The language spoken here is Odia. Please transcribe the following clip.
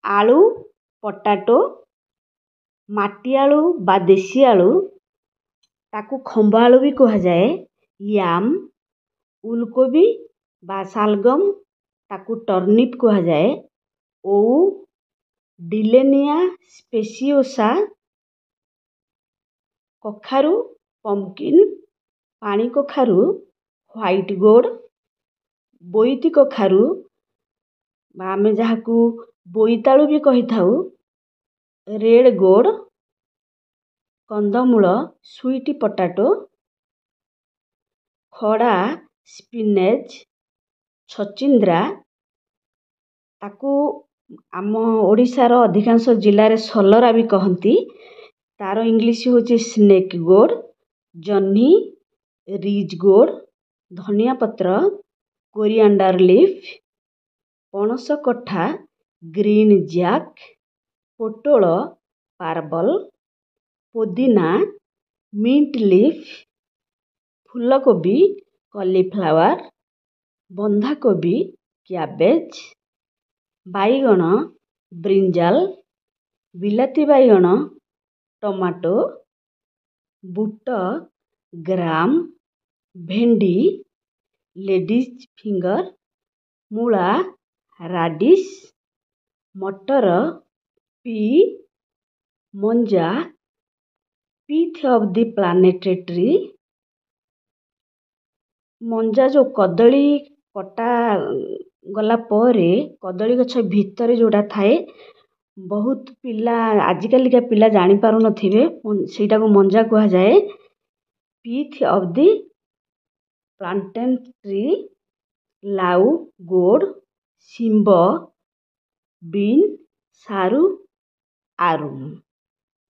ଆଳୁ ପଟାଟୋ, ମାଟିଆଳୁ ବା ଦେଶୀ ଆଳୁ, ତାକୁ ଖମ୍ବ ଆଳୁ ବି କୁହାଯାଏ, ୟାମ୍, ଉଲକୋବି ବା ଶାଲଗମ୍, ତାକୁ ଟର୍ନିପ୍ କୁହାଯାଏ, ଓଉ, ଡିଲେନିଆ ସ୍ପେସିଓସା, କଖାରୁ ପମ୍ପକିନ୍, ପାଣି କଖାରୁ, ହ୍ୱାଇଟ୍ ଗୋର୍ଡ଼, ବୋଇତି କଖାରୁ ବା ଆମେ ଯାହାକୁ ବୋଇତାଳୁ ବି କହିଥାଉ, ରେଡ଼୍ ଗୋର୍ଡ଼, କନ୍ଦମୂଳ, ସୁଇଟ୍ ପଟାଟୋ, ଖଡ଼ା, ସ୍ପିନେଚ୍, ଛଚିନ୍ଦ୍ରା, ତାକୁ ଆମ ଓଡ଼ିଶାର ଅଧିକାଂଶ ଜିଲ୍ଲାରେ ସଲରା ବି କହନ୍ତି। ତା'ର ଇଂଲିଶ ହେଉଛି ସ୍ନେକ୍ ଗୋର୍ଡ଼, ଜହ୍ନି, ରିଜ୍ ଗୋର୍ଡ଼, ଧନିଆ ପତ୍ର, କୋରିଆଣ୍ଡର ଲିଫ୍, ପଣସ କଠା, ଗ୍ରୀନ୍ ଜ୍ୟାକ୍, ପୋଟଳ, ପାର୍ବଲ, ପୋଦିନା, ମିଣ୍ଟ ଲିଫ୍, ଫୁଲକୋବି, କଲିଫ୍ଲାୱାର, ବନ୍ଧାକୋବି, କ୍ୟାବେଜ୍, ବାଇଗଣ, ବ୍ରିଞ୍ଜାଲ, ବିଲାତି ବାଇଗଣ, ଟମାଟୋ, ବୁଟ, ଗ୍ରାମ, ଭେଣ୍ଡି, ଲେଡ଼ିଜ୍ ଫିଙ୍ଗର, ମୂଳା, ରାଡ଼ିସ୍, ମଟର, ପି, ମଞ୍ଜା, pith of the plant tree। ମଞ୍ଜା ଯେଉଁ କଦଳୀ କଟା ଗଲା ପରେ କଦଳୀ ଗଛ ଭିତରେ ଯେଉଁଟା ଥାଏ, ବହୁତ ପିଲା, ଆଜିକାଲିକା ପିଲା ଜାଣିପାରୁନଥିବେ, ସେଇଟାକୁ ମଞ୍ଜା କୁହାଯାଏ। Pith of the plantain tree, ଲାଉ, ଗୋର୍ଡ଼, ଶିମ୍ବ, ବିନ୍, ସାରୁ, ଆରୁମ୍।